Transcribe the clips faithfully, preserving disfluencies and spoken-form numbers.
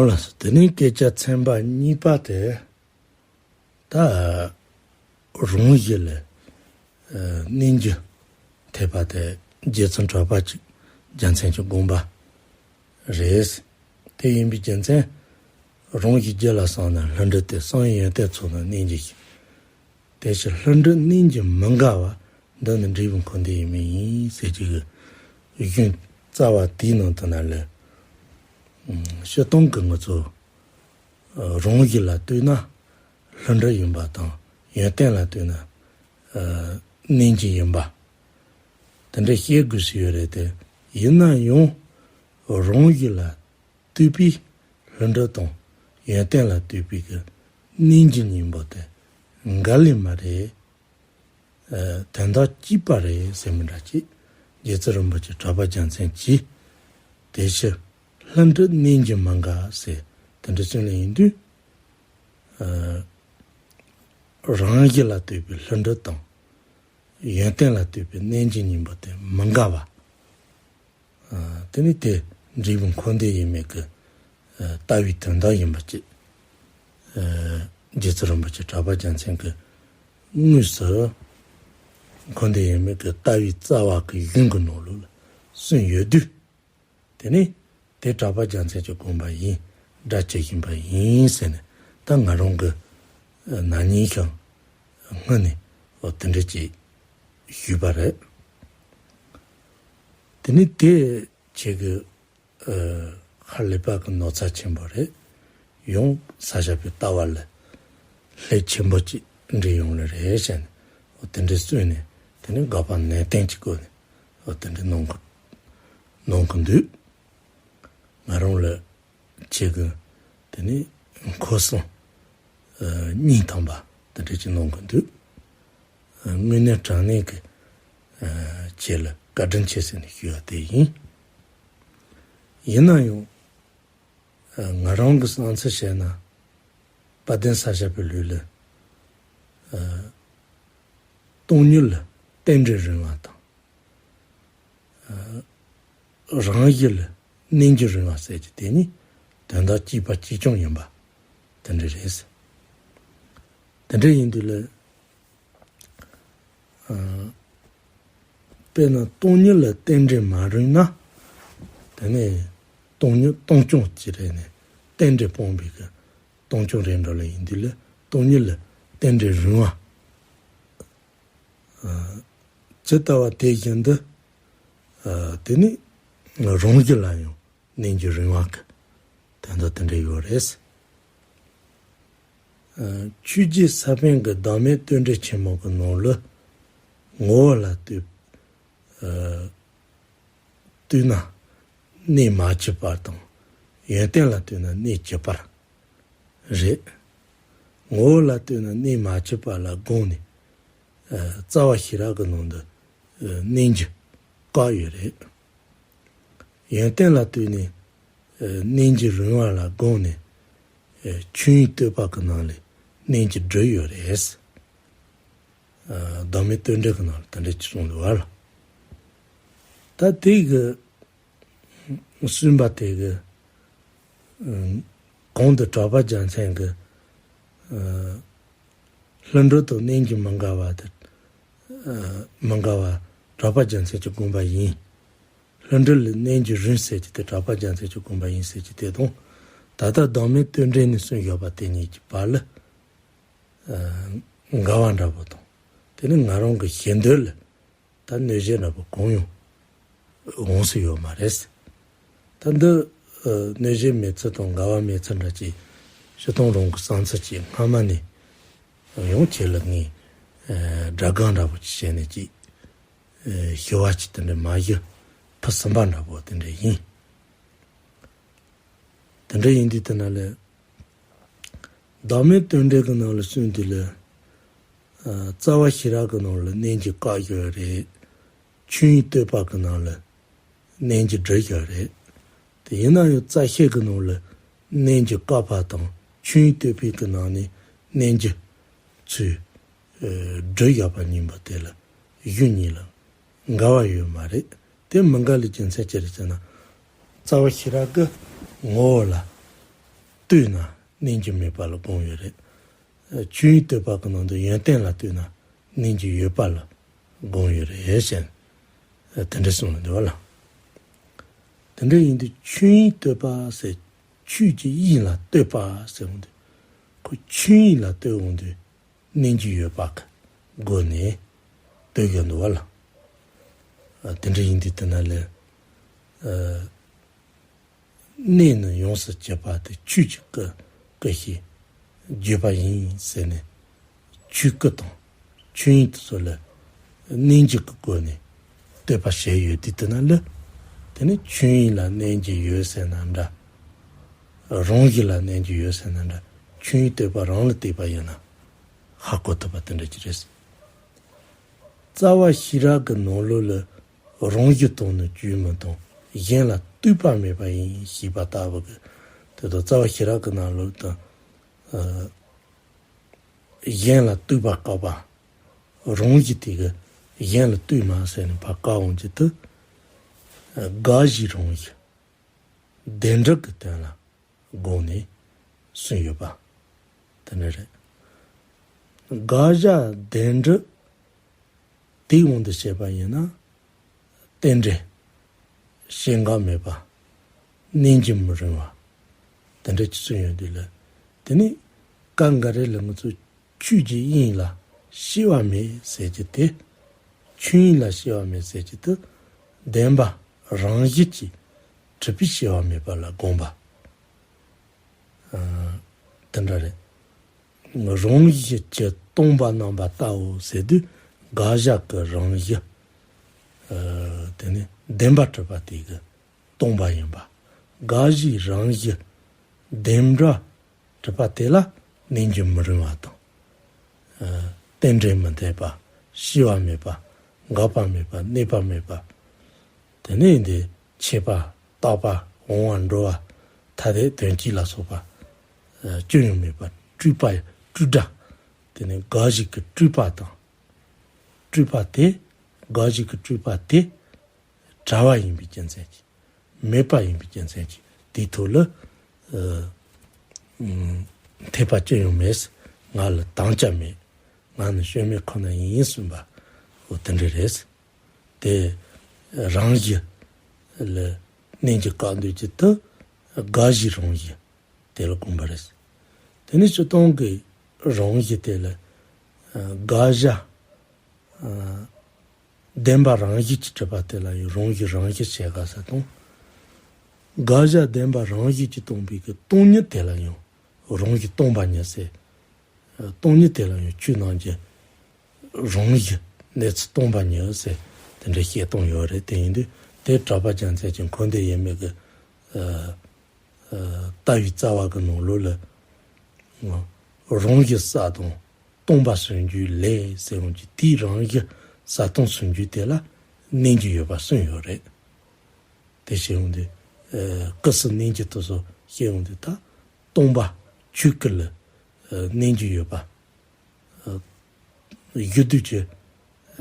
ལགས་སོ། དེ་ནས་སྐད་ཆ་ཚན་པ་གཉིས་པ་དེ། ད་རང་གཞི་ལ་ཨ་གནས་འགྱུ་ཐེབས་པ་དེ་རྗེ་བཙུན་གྲགས་པ་ཅིག་རྒྱལ་མཚན་གྱི་དགོངས་པ་རེད། དེ་ཡིན་པའི་རྒྱུ་མཚན། རང་གཞི་རྒྱུད་ལ་བསམ་ན་ལྷུན་གྲུབ་སྟེ། བསམ་ཡས་ཡོན་ཏན་ཚོགས་རྣམས་གནས་འགྱུ་ཞིང་། དེ་ཕྱིར་ལྷུན་གྲུབ་གནས་འགྱུ་མི་འགལ་བ། འདི་ནི་འབྲས་བུ་འཁོར་འདས་ཡིན་མིན་ཡིན་ཟེར་གྱི་གཞུང་རྩ་བ་དེའི་ནང་དུ་ན་ལ། སྤྱིར་བཏང་གི་ང་ཚོ་རང་གཞི་ལ་ལྟོས་ན་ལྷུན་གྲུབ་ཡིན་པ་དང་། ཡོན་ཏན་ལ་ལྟོས་ན་གནས་འགྱུ་ཡིན་པ། དེ་འདྲ་བཤད་དགོས་སུ་ཡོད་རེད་དེ། ཡིན་ན་ཡང་རང་གཞི་ལ་ལྟོས་པའི་ལྷུན་གྲུབ་དང་ཡོན་ཏན་ལ་ལྟོས་པའི་གི་གནས་འགྱུ་གཉིས་པོ་དེ་འགལ་ལེ་མ་རེད། ཨ་དོན་དག་གཅིག་པ་རེད་ཟེར་མི་འདྲ་ཅིག་རྗེ་བཙུན་རིན་པོ་ཆེ་གྲགས་པ་རྒྱལ་མཚན་གྱིས། དེ་ཕྱིར་ལྷུན་གྲུབ་གནས་འགྱུ་མི་འགལ་ཟེར་དེ་འདྲ་གསུངས་ལེ་ཡིན་དུས། ཨ་རང་གཞི་ལ་ལྟོས་པའི་ལྷུན་གྲུབ་དང་། ཡོན་ཏན་ལ་ལྟོས་པའི་གནས་འགྱུ་གཉིས་པོ་དེ་མི་འགལ་བ། ཨ་དེ་ནི་དེ་འབྲས་བུ་འཁོར་འདས་ཡིན་མིན་གྱི་ཨ་ལྟ་བའི་དོན་དག་ཡིན་པ་ཅིག་ཨ་རྗེ་བཙུན་རིན་པོ་ཆེ་གྲགས་པ་རྒྱལ་མཚན་གྱིས་དངོས་སུ་འཁོར་འདས་ཡིན་མིན་གྱི་ལྟ་བའི་རྩ་བ་གི་གཞུང་གི་ནང་ལོགས་ལ་གསུངས་ཡོད་དུས། དེ་ནི་དེ་གྲགས་པ་རྒྱལ་མཚན་གྱི་དགོངས་པ་ཡིན། སྒྲ་ཇི་བཞིན་པ་ཡིན་ཟེར་ནས། ད་ང་རང་གི་ཨ་ནག་ཉེས་ཀྱང་སྔོན་ནས་འོ་དེ་འདྲ་ཅིག་ཞུས་པ་རེད། དེ་ནི་དེ་ཁྱེད་ཀྱི་ཨ་ཧ་ལས་པ་གི་ནོར་རྩ་ཆེན་པོ་རེད། ཡང་ས་སྐྱ་པའི་ལྟ་བ་ལ་ལྷད་ཆེན་པོ་ཅིག་འདྲེས་ཡོང་ལེ་རེད་ཟེར་ནས། འོ་དེ་འདྲ་གསུངས་ནས། དེ་ནི་དགག་པ་ནན་ཏན་གྱི་སྒོ་ནས་འོ་དེ་འདྲ་གནང་གི་གནང་གི་འདུག་ང་རང་ལ་ཁྱེད་ཀྱི་དེ་ནི་ཁོ་སང་ཨ་སྙིང་ཐག་པ་དེ་འདྲ་ཅིག་གནང་གི་འདུག་ཨ་དངོས་གནས་དྲང་གནས་ཀྱི་ཨ་ཁྱེད་ལ་བཀའ་དྲིན་ཆེ་ཟེར་ནས་ཞུ་བ་དེ་ཡིན། ཡིན་ན་ཡང་ཨ་ང་རང་གི་བསམ་ཚུལ་བཤད་ན། དཔལ་ལྡན་ས་སྐྱ་པའི་ལུགས་ལ་ཨ་སྟོང་ཉིད་ལ་རྟེན་འབྲེལ་རིང་བ་དང་། ཨ་རང་གཞི་ལ་གནས་འགྱུ་རིང་བ་ཟེར་གྱི་དེ་གཉིས་དོན་དག་གཅིག་པ་གཅིག་རྐྱང་ཡིན་པ་དེ་འདྲ་རེད། དེ་འདྲ་ཡིན་དུས་ལ། ཨ་དཔེར་ན་སྟོང་ཉིད་ལ་རྟེན་འབྲེལ་མ་རིང་ན། དེ་ནས་སྟོང་ཉིད་སྟོང་རྐྱང་ཅིག་རེད་ནས། རྟེན་འབྲེལ་སྤངས་པའི་གི་སྟོང་རྐྱང་རེད་འགྲོ་ལེ་ཡིན་དུས་ལ། སྟོང་ཉིད་ལ་རྟེན་འབྲེལ་རིང་བ། ཨ་ཇི་ལྟ་བ་དེ་བཞིན་དུ། ཨ་དེ་ནི་རང་གཞི་ལ་ཡང་གནས་འགྱུ་རིང་བ་གི་དོན་དག་དེ་འདྲ་ཡོད་རེད། ཨ་ཆོས་རྗེ་ས་པཎ་གྱི་བདག་མེད་རྟེན་འབྲེལ་ཆེན་མོ་གི་ནང་ལ། ངོ་བོ་ལ་ལྟོས་ཨ་ལྟོས་ན་གནས་མ་བཅུ་པ་དང་། ཡོན་ཏན་ལ་ལྟོས་ན་གནས་བཅུ་པ་རེད། ངོ་བོ་ལ་ལྟོས་ན་གནས་མ་བཅུ་པ་ལ་དགོངས་ནས། ཨ་རྩ་བ་ཤེས་རབ་ཀྱི་ནང་དུ་ཨ་གནས་འགྱུ་བཀག་ཡོད་རེད། ཡོན་ཏན་ལ་ལྟོས་ནས་ཨ་གནས་འགྱུ་རིང་བ་ལ་དགོངས་ནས། ཨ་ཆོས་དབྱིངས་བསྟོད་པ་གི་ནང་ལ་གནས་འགྱུ་བསྒྲུབས་ཡོད་རེད། ཨ་བདག་མེད་རྟེན་འབྲེལ་གྱི་ནང་ལ་དེ་འདྲ་ཅིག་གསུངས་འདུག་བ་ལ། ད་དེ་གི་གསུངས་པ་དེ་གི་ཨ་གོང་དུ་གྲགས་པ་རྒྱལ་མཚན་གྱི་ཨ་ལྷུན་གྲུབ་དང་གནས་འགྱུ་མི་འགལ་བ་དེ། ཨ་མི་འགལ་བ་གྲགས་པ་རྒྱལ་མཚན་གྱི་དགོངས་པ་ཡིན། ལྷུན་གྲུབ་ལ་གནས་འགྱུ་རིང་ཟེར་གྱི་དེ་གྲགས་པ་རྒྱལ་མཚན་གྱི་དགོངས་པ་ཡིན་ཟེར་གྱི་དེ་དང་། ད་ལྟ་བདག་མེད་རྟེན་འབྲེལ་ནས་གསུངས་ཡོད་པ་དེ་གཉིས་ཀྱི་བར་ལ་ཨ་འགལ་བ་འདྲ་པོ་དང་། དེ་ནི་ང་རང་གི་ཞེ་འདོད་ལ་ད་གནོད་གཞི་འདྲ་པོ་གང་ཡང་འོང་སྲིད་ཡོད་མ་རེད། ད་འདི་ཨ་གནོད་གཞི་མེད་ཚུལ་དང་འགལ་བ་མེད་ཚུལ་འདྲ་ཅིག་སྤྱིར་བཏང་རང་གི་བསམ་ཚུལ་ཅིག་སྔ་མ་ནས་ཡང་ཁྱེད་ལ་ངས་ཨ་སྒྲ་སྒང་འདྲ་པོ་ཅིག་བྱས་ནས་ཅིག་ཨ་ཞུ་བ་ཅིག་དེ་འདྲ་མ་ཞུ་ཕུ་ཟིན་པ་འདྲ་པོ་དེ་འདྲ་ཡིན། དེ་འདྲ་ཡིན་དུས་དེ་ན་ལས། བདག་མེད་རྟེན་འབྲེལ་གྱི་ནང་ལ་གསུངས་དུས་ལ། ཨ་རྩ་བ་ཤེས་རབ་ཀྱི་ནང་ལ་གནས་འགྱུ་བཀག་ཡོད་རེད། ཆོས་དབྱིངས་བསྟོད་པ་གྱི་ནང་ལ་གནས་འགྱུ་བསྒྲུབས་ཡོད་རེད། དེ་ཡིན་ན་ཡང་རྩ་ཤེ་གི་ནང་ལ་གནས་འགྱུ་བཀག་པ་དང་། ཆོས་དབྱིངས་བསྟོད་པའི་གི་ནང་ནས་གནས་འགྱུ་ཚུར་ཨ་བསྒྲུབས་ཡོད་པ་གཉིས་པོ་དེ་ལ། གཞུང་གཉིས་ལ་འགལ་བ་ཡོད་མ་རེད། དེ་མི་འགལ་ལ་རྒྱུ་མཚན་ཅི་རེད་ཟེར་ན། རྩ་བ་ཤེས་རབ་ཀྱི་ངོ་བོ་ལ་ ལྟོས་ན་གནས་འགྱུར་མེད་པ་ལ་དགོངས་ཡོད་རེད། ཆོས་དབྱིངས་བསྟོད་པ་གི་ནང་དུ་ཡོན་ཏན་ལ་ལྟོས་ན་གནས་འགྱུར་ཡོད་པ་ལ་དགོངས་ཡོད་རེད་ཟེར་ནས་དེ་འདྲ་གསུངས་འདུག་བ་ལ། དེ་འདྲ་ཡིན་དུས་ཆོས་དབྱིངས་བསྟོད་པ་ཟེར། ཆོས་ཀྱི་དབྱིངས་ལ་ལྟོས་པ་ཟེར་འོང་དུས། ཁོ་ཆོས་དབྱིངས་ལ་ལྟོས་འོང་དུས་གནས་འགྱུར་ཡོད་པ་གི་སྒོ་ནས་ལྟོས་དགོས་འདུག་བ་ལ། ཨ། དེ་འདྲ་ཡིན་དུས་དེ་ན་ལས། ཨ། གནས་ནི་ཡོངས་སུ་གཅོད་པ་དེ་ཆོས་ཀྱི་སྐུ་སྐུ་ཞེས་བརྗོད་པ་ཡིན་ཟེར་ནས། ཆོས་སྐུ་དང་ཆོས་དབྱིངས་དེ་ཚོ་ལ་གནས་འགྱུར་གྱི་སྒོ་ནས་བསྟོད་པ་བྱས་ཡོད་དུས་དེ་ན་ལ། དེ་ནི་ཆོས་དབྱིངས་ལ་གནས་འགྱུར་ཡོད་ཟེར་ན་འདྲ། རང་བཞིན་ལ་གནས་འགྱུར་ཡོད་ཟེར་ན་འདྲ། ཆོས་དབྱིངས་བསྟོད་པ་རང་ལ་བལྟས་པ་ཡིན་ན་ཧ་གོ་ཐུབ་པ་དེ་འདྲ་ཅིག་རེད། རྩ་བ་ཤེས་རབ་ཀྱི་ནང་ལོགས་ལ་རང་བཞིན་དང་ནི་བཅོས་མིན་དང་གཞན་ལ་ལྟོས་པ་མེད་པ་ཡིན་ཞེས་པ་ལྟ་བུ་གི། དེ་དང་རྩ་བ་ཤེས་རབ་ཀྱི་ནང་ལོགས་དང་། ཨ། གཞན་ལ་ལྟོས་པ་བཀག་པ། རང་བཞིན་དེ་གི་གཞན་ལ་ལྟོས་མ་ཟེར་ནས་ཕར་བཀག་འོང་རྒྱུ་དེ། དགག་གཞི་རང་བཞིན་བདེན་གྲུབ་ཀྱི་དོན་ལ་དགོངས་ནས་གསུངས་ཡོད་པ་དེ་འདྲ་རེད། དགག་བྱ་བདེན་གྲུབ་དེའི་དབང་དུ་བྱས་པ་ཡིན་ན། རྟེན་འབྲེལ། སྐྱེ་འགག་མེད་པ། གནས་འགྱུར་མི་རུང་བ། དེ་འདྲ་ཅིག་གསུངས་ཡོད་དུས་ལ། དེ་ནི་སྐབས་འགའ་རེ་ལ་ང་ཚོ་ཆོས་ཀྱི་དབྱིངས་ལ་སྐྱེ་བ་མེད་ཟེར་གྱི་དེ། ཆོས་དབྱིངས་ལ་སྐྱེ་བ་མེད་ཟེར་གྱི་དེ། བདེན་པ་རང་བཞིན་གྱིས་གྲུབ་པའི་སྐྱེ་བ་མེད་པ་ལ་དགོངས་པ། ཨ། དེ་འདྲ་རེད། རང་བཞིན་གྱིས་སྟོང་པ་རྣམ་པར་བལྟའོ་ཟེར་དུས། དགག་བྱ་གི་རང་བཞིན། ཨ། དེ་ནི་བདེན་པར་གྲུབ་པ་དེ་གི་སྟོང་པ་ཡིན་པ། དགག་གཞིའི་རང་བཞིན་བདེན་པར་གྲུབ་པ་དེ་ལ་གནས་འགྱུར་མི་རུང་བ་དང་། ཨ། རྟེན་འབྲེལ་མི་འཐད་པ། སྐྱེ་བ་མེད་པ། འགག་པ་མེད་པ། གནས་པ་མེད་པ། དེ་ནས་འདི་ཆད་པ། རྟག་པ། འོང་བ། འགྲོ་བ། ཐ་དད་དོན་སྤྱི་ལ་སོགས་པ། ཨ། སྐྱོན་ཡང་མེད་པ། སྤྲོས་པ། སྤྲོས་བྲལ། དེ་ནས་དགག་གཞི་གི་སྤྲོས་པ་དང་། སྤྲོས་པ་དེ། དགག་གཞི་གི་སྤྲོས་པ་དེ་བྲལ་བ་ཡིན་པའི་རྒྱུ་མཚན་གྱིས། མེད་པ་ཡིན་པའི་རྒྱུ་མཚན་གྱིས་དེའི་ཐོག་ལ། ཨ། ཨུམ། འཐད་པ་ཅི་ཡང་མེད། ང་ལ་དམ་བཅའ་མེད། ང་ནི་བཅོས་མིན་ཁོ་ན་ཡིན་གསུངས་པ། འོ་དེ་འདྲ་རེད། དེ་རང་བཞིན་ལ་གནས་འགྱུར་བཀག་འདོད་ཀྱི་དེ། དགག་གཞིའི་རང་བཞིན་དེ་ལ་དགོངས་པ་རེད། དེ་ནི་སྤྱིར་བཏང་གི་རང་བཞིན་དེ་ལ། ཨ། དགག་བྱ། ཨ། བདེན་པ་རང་བཞིན་གྱིས་གྲུབ་པ་དེ་ལ་ཡང་རང་བཞིན་རང་བཞིན་བྱེད་དགོས་ས་དང་། དགག་བྱ་བདེན་པ་རང་བཞིན་གྱིས་སྟོང་པའི་གི་སྟོང་ཉིད་དེ་ལ་ཡང་རང་བཞིན་སྟོང་པ་ཉིད་ཟེར། སྟོང་ཉིད་དེ་ལ་ཡང་ཆོས་རྣམས་ཀྱི་རང་བཞིན་གནས་ཚུལ་སྟོང་པ་ཉིད་ཟེར། དེ་འདྲའི་བཤད་སྟངས་ཡོད་རེད། དེ་ཡིན་དུས་དེ་གྲགས་པ་རྒྱལ་མཚན་གྱི་འཁོར་འདས་དབྱེར་མེད་ཀྱི། ཨ། ཨ། ལྟ་བའི་རྩ་བ་གི་ནང་ལོགས་ལ། རང་བཞིན་གསལ་དང་སྟོང་པ་ཟུང་འཇུག་ལས་ཟེར་འོང་གི། དེའི་རང་བཞིན་གསལ་སྟོང་ཟུང་འཇུག་དེ་ལ་གནས་འགྱུར་ཡོད་པ་གསུངས་ཡོད་རེད། དེ་བཤད་འོང་དུས། ཨ། སྐུ་གསུམ་གནས་འགྱུར་དེ་ཚོ་བཤད་འོང་དུས། ད་སྟོང་པ་ཆོས་སྐུ་ལ། ཨ། གནས་འགྱུར་ཡོད་པ། ཨ། བཞུགས་དུས་ཀྱི།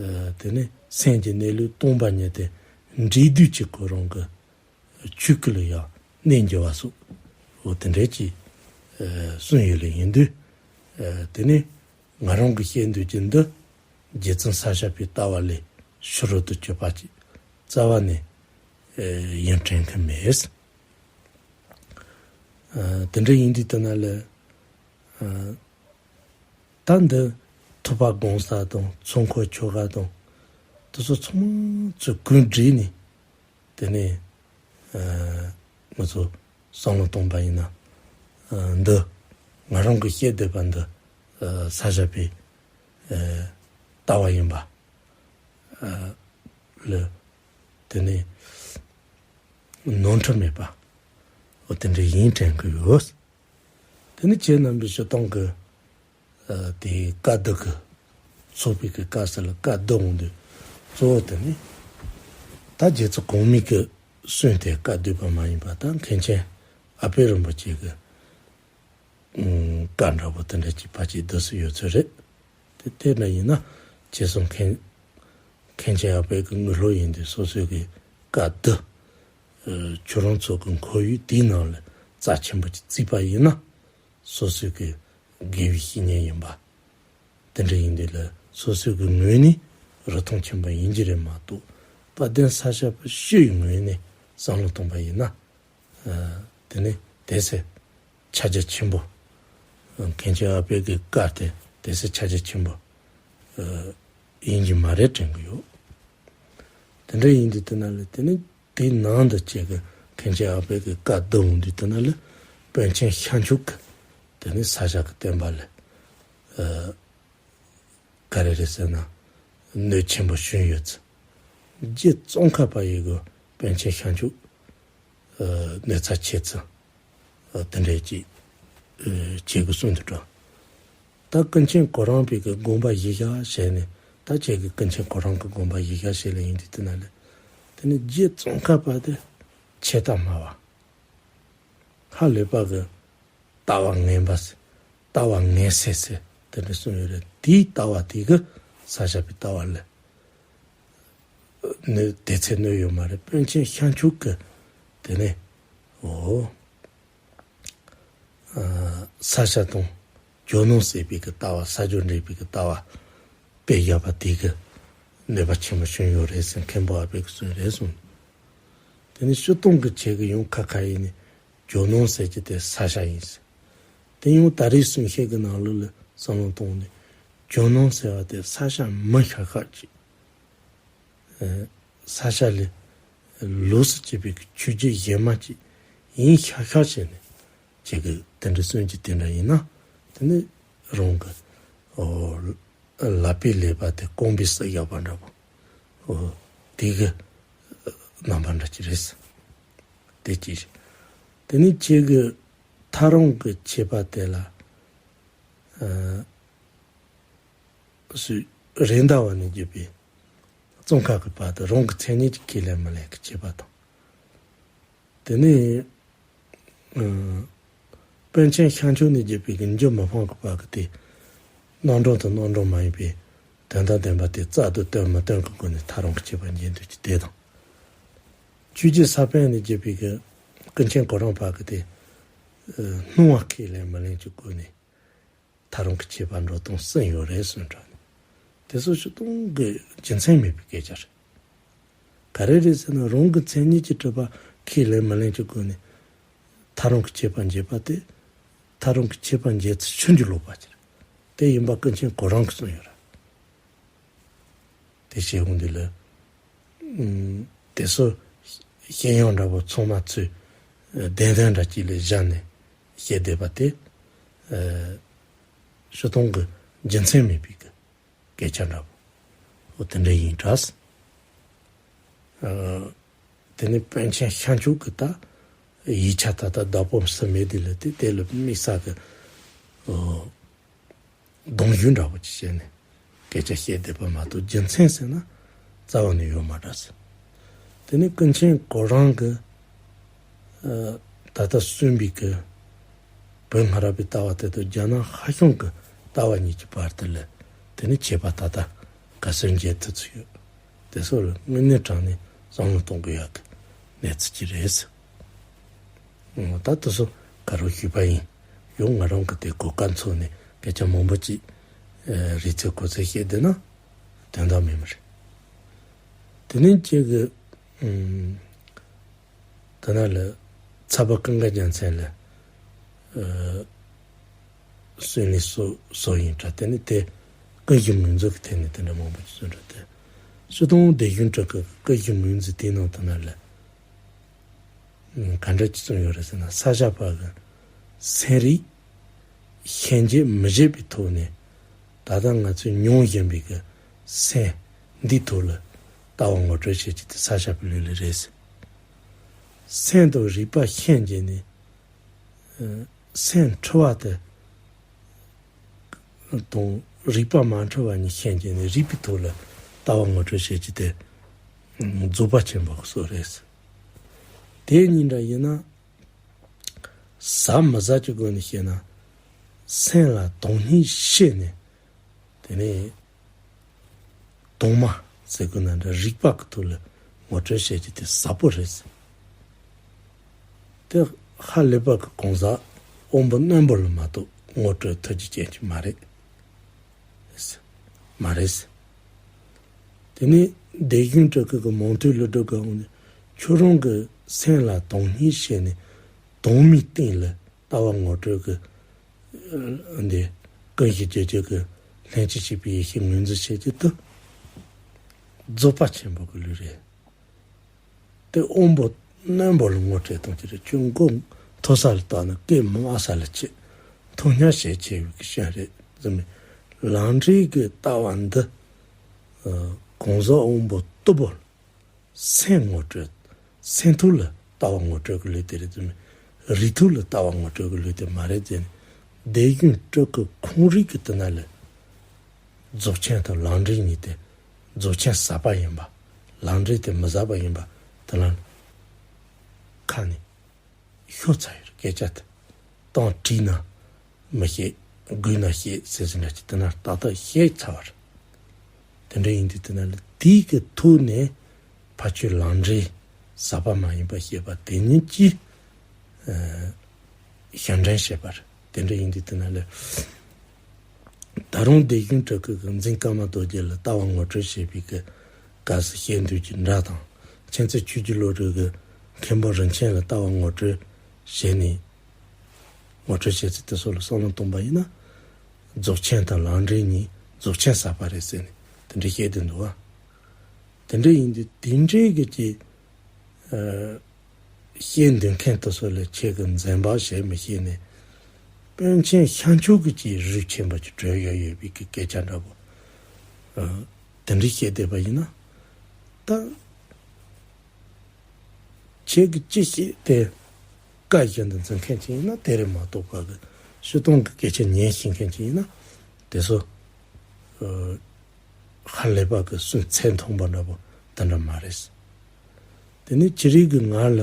ཨ། དེ་ནི་སེམས་ཀྱི་གནས་ལུགས་སྟོང་པ་ཉིད་དེ་འབྲས་དུས་ཀྱི་ཁོ་རང་གི་ཆོས་སྐུ་ལ་ཡང་གནས་འགྱུར་བ་སོགས། འོ་དེ་འདྲའི་ཅིག་ཨ། གསུངས་ཡོད་ལེ་ཡིན་དུས། ཨ། དེ་ནི་ང་རང་གི་བཤད་འདོད་ཀྱི་འདི་རྗེ་བཙུན་ས་སྐྱ་པའི་ལྟ་བ་ལས་ཕྱི་རོལ་དུ་གྱུར་པ་ཅིག་རྩ་བ་ནས། ཨ། ཡིན་དྲན་གི་མེད། ཨ། དེ་འདྲ་ཡིན་དུས་དེ་ན་ལ། ཨ། ད་འདི་ཐུབ་པ་སྒོམ་ས་དང་ཚོགས་འཁོར་ཆོ་ག་དང་དེ་ཚོ་ཚང་མ་ཚུར་གུན་བསྒྲིགས་ནས། དེ་ནས། ཨ། ང་ཚོ་བསམ་བློ་གཏོང་པ་ཡིན་ན། ཨ། འདི་ང་རང་གི་བཤད་བསྡད་པ་འདི། ཨ། ས་སྐྱ་པའི། ཨ། ལྟ་བ་ཡིན་པ། ཨ། ལ། དེ་ནས་ནོར་འཁྲུལ་མེད་པ། འོ་དེ་འདྲ་ཡིན་དྲན་གི་ཡོད། དེ་ནི་ཁྱེད་རྣམ་པའི་སྤྱིར་བཏང་གི། ཨ། དེའི་བཀའ་བསྡུ་གི། ཚོགས་པའི་གི་བཀའ་ཟེར་ལ་བཀའ་བསྡུ་འོང་དུས། གཙོ་བོ་དེ་ནི་ད་རྗེ་བཙུན་གོང་མའི་གི་གསུང་དེ་བཀའ་བསྡུས་པ་མ་ཡིན་པ། ད་མཁན་ཆེན་ཨ་པད་རིན་པོ་ཆེ་གི། ཨུམ། བཀའ་འདྲ་པོ་དེ་འདྲ་ཅིག་ཕལ་ཆེར་བསྡུ་སྲོལ་ཡོད་ཚོད་རེད། དེ་དེ་འདྲ་ཡིན་ན་ཁྱེད་ཚོ་མཁན། མཁན་ཆེན་ཨ་པད་ཀྱི་དངོས་སློབ་ཡིན་དུས་སོ་སོའི་གི་བཀའ་བསྡུ། ཨ། ཁྱོད་རང་ཚོ་གི་ཁོར་ཡུག་དེའི་ནང་ལ་ རྩ་ཆེན་པོ་ཅིག་བརྩིས་པ་ཡིན་ན། སོ་སོའི་གི་དགེ་བའི་བཤེས་གཉེན་ཡིན་པ། དེ་འདྲ་ཡིན་དུས་ལ་སོ་སོའི་གི་ངོས་ནས་རུ་མཐོང་ཆེན་པོ་ཡིན་གྱི་རེད་མ་གཏོགས། དཔལ་ལྡན་ས་སྐྱ་པ་སྤྱི་ཡི་ངོས་ནས་བསམ་བློ་གཏོང་པ་ཡིན་ན། ཨ། དེ་ནི་དེ་སེ་ཕྱག་རྒྱ་ཆེན་པོ། མཁན་ཆེན་ཨ་པའི་གི་བཀའ་དེ་དེ་སེ་ཕྱག་རྒྱ་ཆེན་པོ་ཨ་ཡིན་གྱི་མ་རེད་དྲན་གི་ཡོད། དེ་འདྲ་ཡིན་དུས་དེ་ན་ལ་དེ་ནི་དེའི་ནང་དུ་བཅས་གི་མཁན་ཆེན་ཨ་པའི་གི་བཀའ་བསྡུ་འོང་དུས་དེ་ན་ལ་པཎ་ཆེན་ཤཱཀྱ་མཆོག་གི་དེ་ནི་ས་སྐྱ་གི་བསྟན་པ་ལ་ཨ་ག་རེ་རེད་ཟེར་ན་གནོད་ཆེན་པོ་བྱུང་ཡོད་ཚུལ། རྗེ་ཙོང་ཁ་པ་ཡི་གི་པཎ་ཆེན་ཤཱཀྱ་མཆོག་ཨ་གནོད་འཚེ་ཆེ་ཚུལ། ཨ་དེ་འདྲའི་ཅིག་ཨ་བྱེད་དགོས་གསུངས་འདུག་ད་ཀུན་མཁྱེན་གོ་རམས་པའི་གི་དགོངས་པ་གཞི་བཞག་བྱས་ནས། ད་ཁྱེད་ཀྱི་ཀུན་མཁྱེན་གོ་རམས་ཀྱི་དགོངས་པ་གཞི་བཞག་བྱས་ལ་ཡིན་དུས་དེ་ན་ལས། དེ་ནི་རྗེ་ཙོང་ཁ་པ་དེ་ཆེ་ལྟ་སྨྲ་བ། ཧ་ལས་པ་གི་ལྟ་བ་ངན་པ་ཟེར། ལྟ་བ་ངན་སེ་ཟེར་དེ་འདྲ་གསུངས་ཡོད་རེད། དེའི་ལྟ་བ་དེ་གི་ས་སྐྱ་པའི་ལྟ་བ་ལས། གནོད་དེ་ཚེ་གནོད་ཡོད་མ་རེད། པཎ་ཆེན་ཤཱཀྱ་མཆོག་གི་དེ་ནས་འོ་ཨ་ས་སྐྱ་དང་ཇོ་ནང་ཟེར་བའི་གི་ལྟ་བ། ས་སྐྱ་འདྲེས་པའི་གི་ལྟ་བ་དཔེ་བཞག་པ་དེ་གི་གནོད་པ་ཆེན་པོ་བྱུང་ཡོད་རེད་ཟེར་མཁན་པོ་ཨ་པའི་གི་གསུང་རེད་གསུངས། དེ་ནས་སྤྱིར་བཏང་གི་ཆེད་གི་ཡང་ཁ་ཁ་ཡིན་ནི་ཇོ་ནང་ཟེར་གྱི་དེ་ས་སྐྱ་ཡིན་ཟེར། དེ་ཡང་ད་རེས་གསུང་བཤད་གི་ནང་ལོགས་ལ་བསམ་བློ་བཏང་ནས་ཇོ་ནང་ཟེར་བ་དེ་ས་སྐྱ་མི་ཤ་ཤ་ཅིག་ཨ་ས་སྐྱ་ལས་ལོགས་སུ་གྱེས་པའི་ཆོས་བརྒྱུད་གཞན་མ་ཅིག་ཡིན་ཤག་ཤག་བྱས་ནས་ཁྱེད་ཀྱི་དེ་འདྲ་གསུང་གི་དེ་འདྲ་ཡིན་ན། དེ་ནི་རང་གི་ཨོ་ལག་པའི་ལས་པ་དེ་རྐང་པས་བསད་བཞག་པ་འདྲ་པོ། ཨོ་དེ་གི་རྣམ་པ་འདྲ་ཅིག་རེད། དེ་ཅི་རེད། དེ་ནི་ཁྱེད་ཀྱི་ཐག་རིང་གི་ཁྱད་པར་དེ་ལ་ཨ་སུ་རེད་མདའ་བ་ནས་བརྒྱུད་པའི་ཙོང་ཁ་གི་བར་དུ་རང་གི་མཚན་ཉིད་ཀྱི་ཁས་ལེན་མི་ལེན་གྱི་ཁྱད་པར་དང་། དེ་ནས་ཨ་པཎ་ཆེན་ཤཱཀྱ་མཆོག་ནས་བརྒྱུད་པའི་གི་འཇུ་མི་ཕམ་གྱི་བར་གྱི་དེ་རྣམ་གྲངས་དང་རྣམ་གྲངས་མ་ཡིན་པའི་དོན་དམ་བདེན་པ་དེ་རྩལ་དུ་བཏོན་མི་བཏོན་གྱི་སྒོ་ནས་ཐག་རིང་གི་ཁྱད་པར་འབྱེད་འདོད་ཀྱི་དེ་དང་། ཆོས་རྗེ་ས་པཎ་ནས་བརྒྱུད་པའི་གི་ཀུན་མཁྱེན་གོ་རམས་བར་གྱི་དེ་ཨ་སྣང་བ་ཁས་ལེན་མི་ལེན་གྱི་སྒོ་ནས། ཐག་རིང་གི་ཁྱད་པར་འགྲོ་སྟངས་གསུམ་ཡོད་རེད་གསུངས་དྲགས་ནས། དེ་ཚོ་སྤྱིར་བཏང་གི་རྒྱུ་མཚན་མེད་པའི་སྐད་ཆ་རེད། ག་རེ་རེད་ཟེར་ན་རང་གི་མཚན་ཉིད་ཀྱི་གྲུབ་པ་ཁས་ལེན་མི་ལེན་གྱི་སྒོ་ནས་ཐག་རིང་གི་ཁྱད་པར་འབྱེད་པ་དེ། ཐག་རིང་གི་ཁྱད་པར་འབྱེད་ཚུལ་ཆུང་རྒྱུ་ལོག་པ་ཅིག་རེད། དེ་ཡིན་པ་ཀུན་མཁྱེན་གོ་རམས་ཀྱིས་གསུངས་ཡོད་རེད། དེ་བྱས་འོང་དུས་ལ། ཨུམ། དེ་ཚོ་བཤད་ཡོན་འདྲ་པོ་ཚང་མ་ཚུར་བདེན་དོན་འདྲ་གཅིག་ལ་བཞག་ནས་བཤད་བསྡད་པ་དེ། ཨ་སྤྱིར་བཏང་གི་རྒྱུ་མཚན་མེད་པའི་གི་སྐད་ཆ་འདྲ་པོ་འོ་དེ་འདྲ་ཡིན་དྲགས། ཨ་དེ་ནས་པཎ་ཆེན་ཤཱཀྱ་མཆོག་གི་ད་ཡིག་ཆ་ད་ལྟ་བདག་པོ་སུ་མེད་དེ་ལ་དེ་དེ་ལ་དམིགས་བསལ་གི་ཨོ། གདུང་ཞུགས་འདྲ་པོ་ཅིག་བྱས་ནས་སྐད་ཆ་བཤད་བསྡད་པ་མ་གཏོགས་རྒྱུ་མཚན་ཟེར་ན་རྩ་བ་ནས་ཡོད་མ་རེད་ཟེར། དེ་ནས་ཀུན་མཁྱེན་གོ་རམས་ཀྱིས་ཨ་ད་ལྟ་གསུངས་པའི་གི་བོད་སྔ་རབས་པའི་ལྟ་བ་དེ་དང་རྒྱ་ནག་ཧྭ་ཤང་གི་ལྟ་བ་གཉིས་ཀྱི་བར་དུ་ལ་དེ་ནས་ཁྱད་པར་ད་ལྟ་ག་ཚོད་འབྱེད་ཐུབ་ཚུལ་ཡོད། དེ་ཚོ་ལ་དངོས་གནས་དྲང་ནས་བསམ་བློ་གཏོང་དགོས་ཡག་གི་གནས་ཚུལ་ཅིག་རེད་ཟེར། ད་དེ་ཚོ་ག་རེ་ཞུས་པ་ཡིན། ཡང་ང་རང་གི་དེ་གོ་སྐབས་འཚོལ་ནས་སྐད་ཆ་མང་པོ་ཅིག་རེ་ཚེ་གོ་ཚེ་བཤད་བསྡད་ན་དོན་དག་མེད་མ་རེད། དེ་ནས་ཁྱེད་ཀྱི་ད་ན་ལ་ཚ་བ་ཀུན་དགའ་རྒྱལ་མཚན་ལ་གསོལ་ནས་སོ་སོ་ཡིན་དྲ། དེ་ནས་དེ་ཀུན་གཞི་ངོས་འཛིན་གྱི་ཐད་ནས་དེ་འདྲ་མང་པོ་ཅིག་གསུངས་དྲ། དེ་སྤྱིར་བཏང་སྡེ་གཞུང་དྲུག་གི་ཀུན་གཞི་ངོས་འཛིན་དེའི་ནང་དུ་ན་ལ། ག་འདྲ་ཅིག་གསུངས་ཡོད་རེད་ཟེར་ན། ས་སྐྱ་པ་གི་སེམས་རིག་ཤན་འབྱེད་མི་བྱེད་པའི་ཐོག་ནས་ད་ལྟ་ང་ཚོས་མྱོང་བཞིན་པའི་གི་སེམས་འདིའི་ཐོག་ལ་ལྟ་བ་ངོ་སྤྲོད་བྱེད་རྒྱུ་དེ་ས་སྐྱ་པའི་ལུགས་ལ་རེད་ཟེར། སེམས་དང་རིག་པ་ཤན་འབྱེད་ནས་སེམས་འཁྲུལ་བ་དེ་དང་རིག་པ་མ་འཁྲུལ་བ་གཉིས་ཤན་འབྱེད་ནས་རིག་པའི་ཐོག་ལ་ལྟ་བ་ངོ་སྤྲོད་བྱེད་རྒྱུ་དེ་རྫོགས་པ་ཆེན་པོ་སོགས་རེད། དེ་གཉིས་འདྲ་ཡིན་ན་ཟབ་མི་ཟབ་ཀྱི་སྒོ་ནས་བཤད་ན་སེམས་ལ་དོན་སྙིང་ཤེས་ནས་དེ་ནས་དྭངས་མ་ཟེར་དགོས་ན་འདྲ་རིག་པ་གི་ཐོག་ལ་ངོ་སྤྲོད་བྱེད་རྒྱུ་དེ་ཟབ་པོ་རེད། དེ་ ཧ་ལས་པ་གི་གང་ཟག་དབང་པོ་རྣོན་པོ་ལ་མ་གཏོགས་ངོ་སྤྲོད་ཐུབ་རྒྱུ་ཅན་ཅིག་མ་རེད། མ་རེད། དེ་ནས་སྡེ་གཞུང་སྤྲུལ་སྐུ་གི་མང་ཐོས་ལས་སྒྲུབ་ཀྱི་འོང་ནས་ཁྱོད་རང་གི་སེམས་ལ་དོན་གཉེར་བྱས་ནས་དོན་མེད་སྟེང་ལ་ལྟ་བ་ངོ་སྤྲོད་ཀྱི་འདི་ཀུན་ཤེས་བརྗོད་བྱེད་ཀྱི་ལྷན་ཅིག་བྱེད་པའི་ཡེ་ཤེས་ངོས་འཛིན་བྱེད་ཀྱི་དུ་རྫོགས་པ་ཆེན་པོ་གི་ལུས་རེད། དེ་དབང་པོ་རྣོན་པོ་ལ་ངོ་སྤྲད་གཏོང་གི་རེད། ཁྱོད་མགོ་མཐོ་ས་ལ་བཏང་ན་སྐད་མང་ས་ལ་ཆེ། མཐོ་ཉར་བྱེད་ཆེ་བའི་གི་ཤན་རེད་ཟེར་མི། ལམ་འབྲས་ཀྱི་ལྟ་བ་འདི་གང་ཟག་དབང་པོ་རྟུལ་པོ་སེམས་ངོ་སྤྲོད། སེམས་ཐོག་ལ་ལྟ་བ་ངོ་སྤྲོད་ཀྱི་ལུས་དེ་རེད་ཟེར་མི། རིགས་ཐོག་ལ་ལྟ་བ་ངོ་སྤྲོད་ཀྱི་ལུས་དེ་མ་རེད་ཟེར་ནས། སྡེ་གཞུང་སྤྲུལ་སྐུ་ཁོང་རང་གི་དེ་ན་ལས། རྫོགས་ཆེན་དང་ལམ་འབྲས་གཉིས་ཏེ། རྫོགས་ཆེན་ཟབ་པ་ཡིན་པ། ལམ་འབྲས་དེ་མི་ཟབ་པ་ཡིན་པ་དེ་ལ་ཁ་ནས་ཤོད་ཚར་ཡོད་རེད། སྐད་ཆ་དེ་དང་བྲིས་ན་མི་ཤེས། སྒུག་ན་ཤེས་ཟེར་ཟིན་འདྲ་ཅིག་དེ་ན་ཏག་ཏག་བཤད་ཚར་བ་རེད། དེ་འདྲ་ཡིན་དུས་དེ་ན་ལ་དེའི་གི་ཐོག་ནས་ཕ་ཆོས་ལམ་འབྲས་ཟབ་པ་མ་ཡིན་པ་བཤད་པ་དེ་ཉིད་ཀྱིས། ཞབས་འདྲེན་བྱེད་པར། དེ་འདྲ་ཡིན་དུས་དེ་ན་ལས། ད་རུང་སྡེ་གཞུང་སྤྲུལ་སྐུ་གི་འཛིན་ཀརྨ་རྡོ་རྗེ་ལ་ལྟ་བ་ངོ་སྤྲོད་བྱེད་པའི་གི་སྐབས་སུ་བཤད་འདོད་ཀྱི་འདྲ་དང་། མཁྱེན་བརྩེ་ཆོས་ཀྱི་བློ་གྲོས་ཀྱི་མཁན་པོ་རིན་ཆེན་ལ་ལྟ་བ་ངོ་སྤྲོད་བྱས་ནས། ངོ་སྤྲོད་བྱེད་ཚུལ་དེ་སོགས་ལ་བསམ་བློ་གཏོང་པ་ཡིན་ན། རྫོགས་ཆེན་དང་ལམ་འབྲས་གཉིས་རྫོགས་ཆེན་ཟབ་པ་རེད་ཟེར་ནས་དེ་འདྲ་བཤད་དེ་འདུག་བ། དེ་འདྲ་ཡིན་དུས་དེ་འདྲའི་གི་ཅིག་ཨ། བཤད་འདོད་མཁན་དེ་ཚོ་ལ་ཁྱེད་ཀྱི་འཛེམ་བག་བྱས་མི་ཤེས་ནས། པཎ་ཆེན་ཤཱཀྱ་གི་ཅིག་རིགས་ཆེན་པོ་ཅིག་གྲོལ་ཡོད་ཡོད་པའི་གི་སྐད་ཆ་འདྲ་པོ། ཨ། དེ་འདྲ་བཤད་བསྡད་པ་ཡིན་ན། ད་ཁྱེད་ཀྱི་ཅི་བཤད་དེ་བཀའ་བཞིན་དུ་འཛིན་མཁན་ཅིག་ཡིན་ན་དེ་རེད་མ་གཏོགས། བཀའ་གི་སྤྱིར་བཏང་གི་སྐད་ཆ་ཉན་ཤེས་མཁན་ཅིག་ཡིན་ན་དེ་ཚོ། ཨ། ཧ་ལས་པ་གི་སུན་ཚད་མཐོན་པོ་འདྲ་པོ་དེ་འདྲ་མ་རེད། དེ་ནས་ཅི་རིགས་ཀྱི་ང་ལ་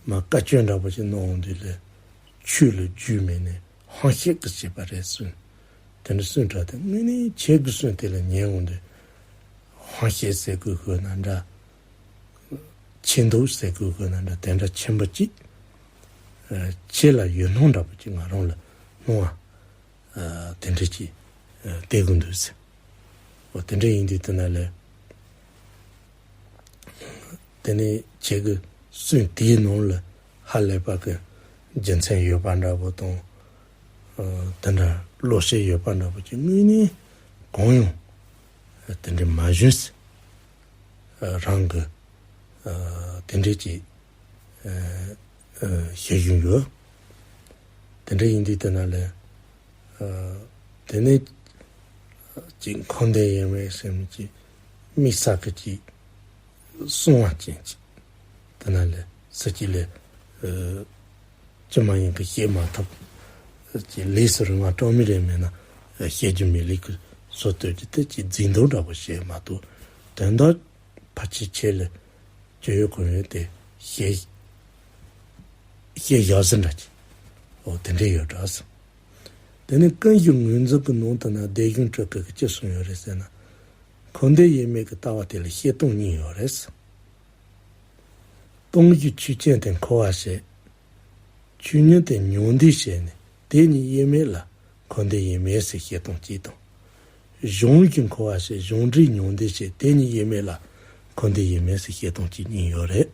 མ་བཀའ་བཀྱོན་འདྲ་པོ་ཞིག་གནང་འོང་དུས་ལས་ཆོས་ལ་རྒྱུས་མེད་ནས་ཧང་ཤེད་ཀྱི་བྱེད་པ་རེད་སུན། དེ་འདྲ་སུན་འདྲ་དེ་དངོས་གནས་ཁྱེད་ཀྱི་སུན་དེ་ལ་ཉན་འོང་དུས་ཧང་ཤེད་ཟེར་དགོས་དགོས་ན་འདྲ། ཆེ་མདོག་ཟེར་དགོས་དགོས་ན་འདྲ་དེ་འདྲ་ཆེན་པོ་ཅིག་ཁྱེད་ལ་ཡོད་སྣང་འདྲ་པོ་ཅིག་ང་རང་ལ་སྣང་བ། ཨ། དེ་འདྲ་ཅིག་ཨ། བསྡད་དགོས་འདུག་ཟེར། འོ་དེ་འདྲ་ཡིན་དུས་དེ་ན་ལས། དེ་ནས་ཁྱེད་ཀྱི་སུན་དེའི་ནང་ལ་ཧ་ལས་པ་གི་རྒྱུ་མཚན་ཡོད་པ་འདྲ་པོ་དང་། ཨ། དེ་འདྲ་བློ་ཤེད་ཡོད་པ་འདྲ་པོ་ཅིག་དངོས་གནས་གང་ཡང་དེ་འདྲ་མ་བྱུང་ཟེར། ཨ། རང་གི། ཨ། དེ་འདྲ་ཅིག་ཨ། ཨ། ཤེས་བཞིན་ཡོད། དེ་འདྲ་ཡིན་དུས་དེ་ན་ལས། ཨ། དེ་ནས་ཅིག་འཁོར་འདས་དབྱེར་མེད་ཟེར་མི་ཅིག་དམིགས་བསལ་གྱི་ཅིག་གསུང་བ་ཅན་ཅིག་དེ་ན་ལས་ས་ཅིག་ལས། ཨ། ཅི་མ་ཡིན་གྱི་བཤད་མ་ཐུབ། ཅིག་ལས་སུ་རུང་བ་གྲངས་མེད་རེ་མེད་ན་བཤད་རྒྱུ་མེད་ལས་ཀྱི་བཟོ་སྟོད་ཀྱི་དེ་ཅིག་རྫིག་མདོག་འདྲ་པོ་བཤད་མ་གཏོགས། དོན་དག་ཕལ་ཆེར་ཁྱེད་ལ་སྤྱོད་ཡོན་གང་ཡོད་དེ་བཤད་བཤད་བཞག་ཟིན་འདྲ་ཅིག་འོ་དེ་འདྲ་ཡོད་འདྲ་ཟེར། དེ་ནས་ཀུན་གཞི་ངོས་འཛིན་གྱི་ནང་དུ་ན་སྡེ་གཞུང་སྤྲུལ་སྐུ་གིས་ཅི་གསུངས་ཡོད་རེད་ཟེར་ན། འཁོར་འདས་དབྱེར་མེད་ཀྱི་ལྟ་བ་དེ་ལ་བཤད་སྟངས་གཉིས་ཡོད་རེད་ཟེར། སྟོང་གཞི་ཆོས་ཅན་དེ་འཁོར་བར་བཤད། ཆོས་ཉིད་དེ་མྱང་འདས་བཤད་ནས་དེ་གཉིས་དབྱེར་མེད་ལ་འཁོར་འདས་དབྱེར་མེད་ཟེར་བཤད་སྟངས་གཅིག་དང་། གཞུང་གཞི་འཁོར་བར་བཤད། གཞུང་འབྲས་མྱང་འདས་བཤད། དེ་གཉིས་དབྱེར་མེད་ལ་འཁོར་འདས་དབྱེར་མེད་ཟེར་བཤད་སྟངས་གཅིག་གཉིས་ཡོད་རེད།